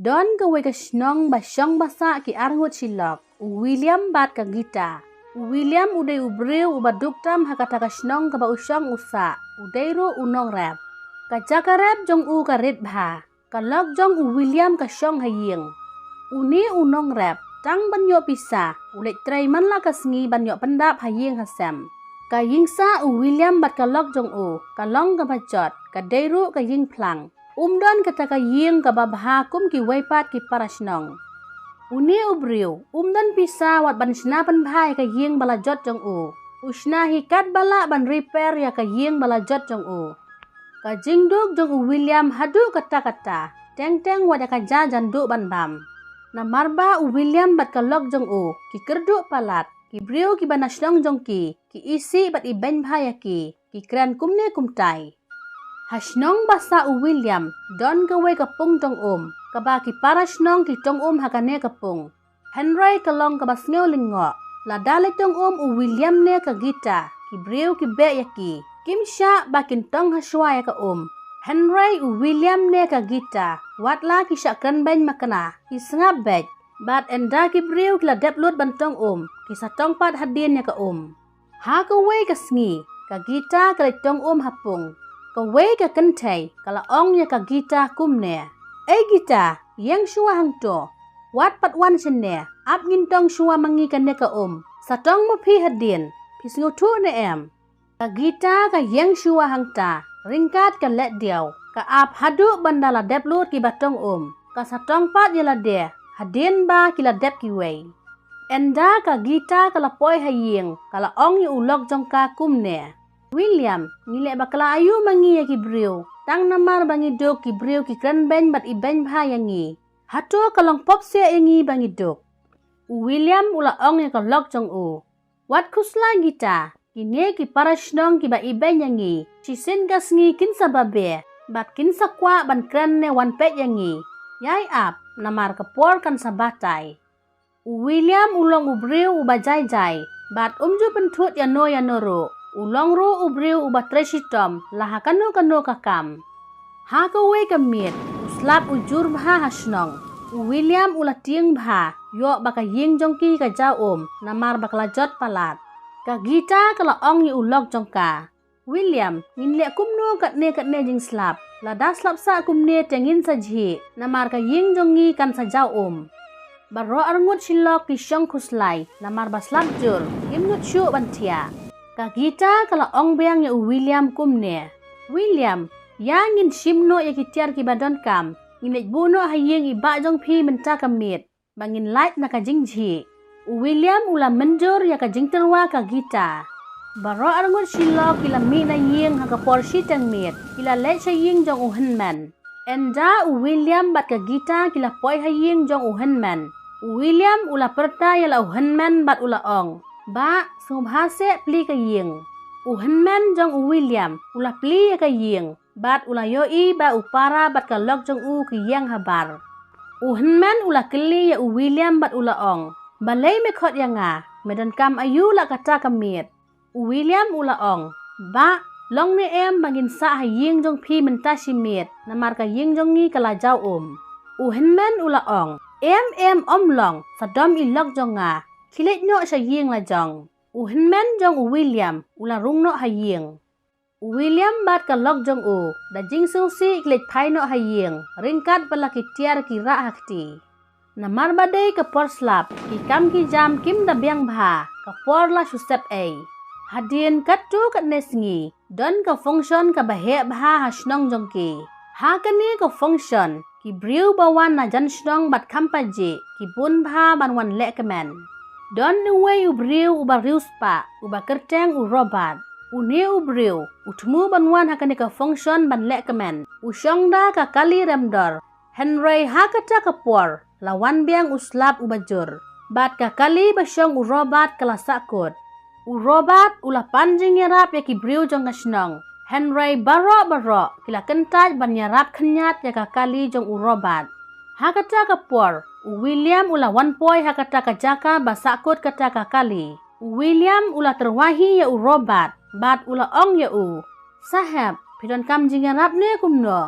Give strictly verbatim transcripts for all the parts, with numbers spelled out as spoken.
Don kawei ka shnong ba shong ba sah ki arngut shilok, u William bad ka Gita. U William u dei u briew uba duk tam ha kata ka shnong kaba u shong u sah, u dei ruh u nongrep. Ka jaka rep jong u ka rit bha. Ka lok jong u William ka shong ha ïing. Une u nongrep, tang ban ïoh pisa, u leit trei man la ka sngi ban ïoh pyndap ha ïing ha sem. Ka ïing sah u William bad ka lok jong u, ka long kaba jot, ka dei ruh ka ïing phlang. Um don kata ka ïing kaba bha kum kiwei pat ki para shnong. Une u briew, um don pisa wat ban shna pynbha ïa ka ïing ba la jot jong u. U shna hi katba lah ban repair ïa ka ïing ba la jot jong u. Ka jingduk jong u William haduh katta katta, teng teng wat ïa ka ja jan duh ban bam. Namar ba u William bad ka lok jong u, ki kyrduh palat, ki briew kiba na shnong jong ki, ki isih bad ibeiñ bha ïa ki, ki kren kumne kumtai. Ha shnong ba sah u William, don kawei ka pung tong um, kaba ki para shnong ki tong um ha kane ka pung. Hynrei ka long kaba sngew lyngngoh, lada leit tong um u William ne ka Gita, ki briew ki beh ïa ki, kim shah ba kin tong ha shuwa ïa ka um. Hynrei u William ne ka Gita, wat la ki shah kren beiñ makna, ki sngap beit, bad ynda ki briew ki la dep lut ban tong um, ki sa tong pat hadien ïa ka um. Ha kawei ka sngi, ka Gita ka leit tong um ha pung. Kawei ka kynthei, ka la ong ïa ka Gita kumne. Ei Gita, ïeng shuwa hangto. Wat pat wan shane, ap ngin tong shuwa ma ngi kane ka um. Sa tong ma phi hadien, phi sngewthuh ne em. Ka Gita ka ïeng shuwa hangta, ryngkat ka leh diaw, ka ap haduh ban da la dep lut kiba tong um. Ka sa tong pat ïa lade, hadien ba ki la dep kiwei. Ynda ka Gita ka la poi ha ïing, ka la ong ïa u lok jong ka kumne. William, ngi leh bakla aïu ma ngi ïa ki briew, tang namar ba ngi duk ki briew ki kren beiñ bad ibeiñ bha ïa ngi. Hato ka long pop seh ïa ngi ba ngi duk. U William u la ong ïa ka lok jong u. Wat khuslai Gita, kine ki para shnong kiba ibeiñ ïa ngi, shisien ka sngi kin sa babe, bad kin sa kwah ban kren ne wan peit ïa ngi. Ïai ap, namar ka por kan sa batai. U William u long u briew uba jai jai, bad um ju pynthut ïano ïano ruh, u long ruh u briew uba trei shitom, la ha kano kano ka kam. Ha kawei ka miet, u slap u jur bha ha shnong. U William u la tieng bha, ïoh ba ka ïing jong ki ka jaw um, namar ba ka la jot palat. Ka Gita ka la ong ïa u lok jong ka. William, ngin leh kumno katne katne jingslap. Lada slap sah kumne te ngin sa jhieh, namar ka ïing jong ngi kan sa jaw um. Baroh arngut shilok ki shong khuslai, namar ba slap jur, kim nud shuh ban thiah. Ka Gita ka la ong biang ïa u William kumne. William, ïa ngin shim noh ïa ki tiar kiba donkam, ngin leit buh noh ha ïing i bah jong phi mynta ka miet. Ba ngin lait na ka jingjhieh. U William u la mynjur ïa ka jingtyrwa ka Gita. Baroh arngut shilok ki la mih na ïing ha ka por shiteng miet, ki la leit sha ïing jong u hynmen. Ynda u William bad ka Gita ki la poi ha ïing jong u hynmen. U William u la pyrta ïa la u hynmen bad u la ong. Bah, sngewbha seh plie ka ïing. U hynmen jong u William, u la plie ïa ka ïing. Bad u la ïohi ba u para bad ka lok jong u ki ïeng habar. U hynmen u la kylli ïa u William bad u la ong. Balei me khot ïa nga, me donkam aïu la kata ka miet. U William u la ong. Bah, long ne em ba ngin sah ha ïing jong phi mynta shi miet, namar ka ïing jong ngi ka la jaw um. U hynmen u la ong. Em em ym long, sa dom i lok jong nga, khie leit noh sha ïing la jong. U hynmen jong u William, u la rung noh ha ïing. U William bad ka lok jong u, da jingsngewsih ki leit phai noh ha ïing, ryngkat ba la ki tiar ki rah ha kti. Namar ba dei ka por slap, ki kam ki jam kim da biang bha, ka por la shu sep ei. Hadien katto katne sngi, don ka function kaba heh bha ha shnong jong ki. Ha kane ka function, ki briew ba wan na jan shnong bad kham pajih, ki bun bha ban wan lehkmen. Don uwei u briew uba riewspah, uba kyrteng u Robert. Une u briew, u thmu ban wan ha kane ka function ban lehkmen. U shong da ka kali remdor. Hynrei ha kata ka por, la wan biang u slap uba jur. Bad ka kali ba shong u Robert ka la sahkut. U Robert u la pan jingïarap ïa ki briew jong ka shnong. Hynrei baroh baroh, ki la kyntait ban ïarap khynñiat ïa ka kali jong u Robert. Ha kata ka por, u William u la wan poi ha kata ka jaka ba sahkut kata ka kali. U William u la tyrwa hi ïa u Robert, bad u la ong ïa u. Sahep, phi donkam jingïarap ne kumno?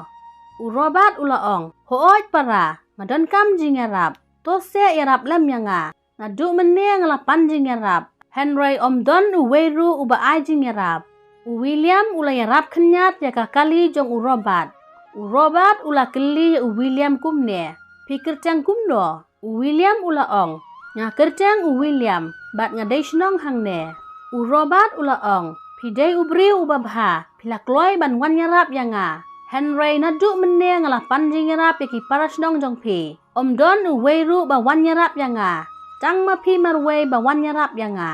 U Robert u la ong. Hooid para, Nga donkam jingïarap. To seh ïarap lem ïa nga. Naduh mynne nga la pan jingïarap. Hynrei ym don uwei ruh uba ai jingïarap. U William u la ïarap khynñiat ïa ka kali jong u Robert. U Robert u la kylli ïa u William kumne, "Phi kyrteng kumno?" U William u la ong, "Nga kyrteng u William, bad nga dei shnong hangne." U Robert u la ong, "Phi dei u briew uba bha, phi la kloi ban wan ïarap ïa nga. Hynrei naduh mynne nga la pan jingïarap ïa ki para shnong jong phi. Ym don uwei ruh ba wan ïarap ïa nga. Tang ma phi marwei ba wan ïarap ïa nga."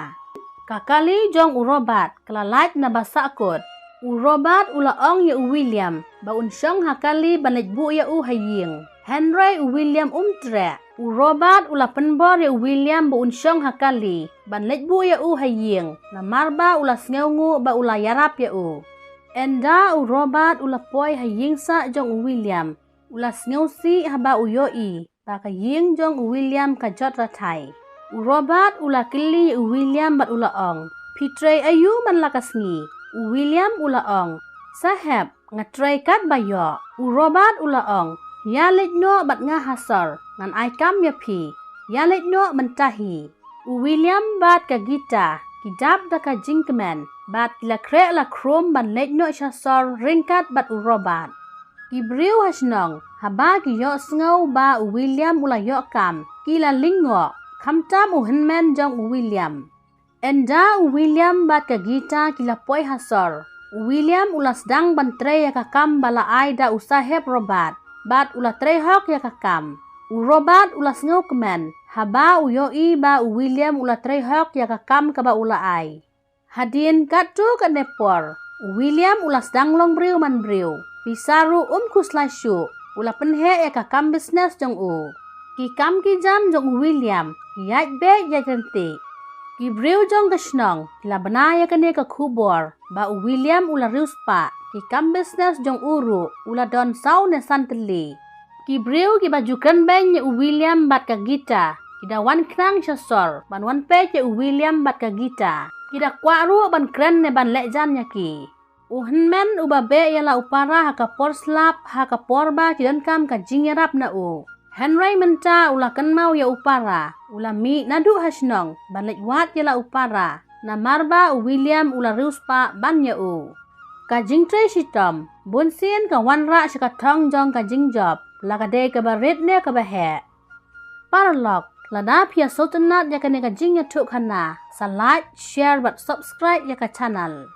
Ka kali jong u Robert ka la lait na ba sahkut. U Robert u la ong ïa u William ba un shong ha kali ban leit buh ïa u ha ïing. Hynrei u William um treh. U Robert u la pynbor ïa u William ba un shong ha kali ban leit buh ïa u ha ïing, namar ba u la sngewnguh ba u la ïarap ïa u. Ynda u Robert u la poi ha ïing sah jong u William, u la sngewsih haba u ïohi ba ka ïing jong u William ka jot rathai. U Robert u la kylli ïa u William bad u la ong, "Phi trei aïu man la ka sngi?" U William u la ong, "Sahep, nga trei katba ïoh." U Robert u la ong, "Ïa leit noh bad nga ha sor, ngan ai kam ïa phi. Ïa leit noh mynta hi." U William bad ka Gita ki dap da ka jingkmen bad ki la khreh la khrum ban leit noh sha sor ryngkat bad u Robert. Ki briew ha shnong haba ki ïohsngew ba u William u la ïoh kam, ki la lyngngoh, khamtam u hynmen jong u William. Ynda u William bad ka Gita ki la poi ha sor, u William u la sdang ban trei ïa ka kam ba la ai da u Sahep Robert, bad u la trei hok ïa ka kam. U Robert u la sngewkmen haba u ïohi ba u William u la trei hok ïa ka kam kaba u la ai. Hadien katto katne por, u William u la sdang long briew man briew. Pisa ruh um khuslai shuh, u la pynheh ïa ka kam business jong u. Ki kam ki jam jong u William ki ïaid beit ïaid ryntih. Ki briew jong ka shnong ki la bna ïa kane ka khubor ba u William u la riewspah. Ki kam business jong u ruh u la don saw ne san tylli. Ki briew kiba ju kren beiñ ïa u William bad ka Gita ki da wan khnang sha sor ban wan peit ïa u William bad ka Gita. Ki da kwah ruh ban kren ne ban leh jan ïa ki. U hynmen uba beh ïa la u para ha ka por slap, ha ka por ba ki donkam ka jingïarap na u. Hynrei mynta u la kynmaw ïa u para, u la mih naduh ha shnong ban leit wad ïa la u para, namar ba u William u la riewspah ban ïa u. Ka jingtrei shitom bunsien ka wanrah sha ka thong jong ka jingjop, la ka dei kaba rit ne kaba heh. Paralok, lada phi ïa sngewtynnat ïa kane ka jingïathuhkhana, sa like, share bad subscribe ïa ka channel.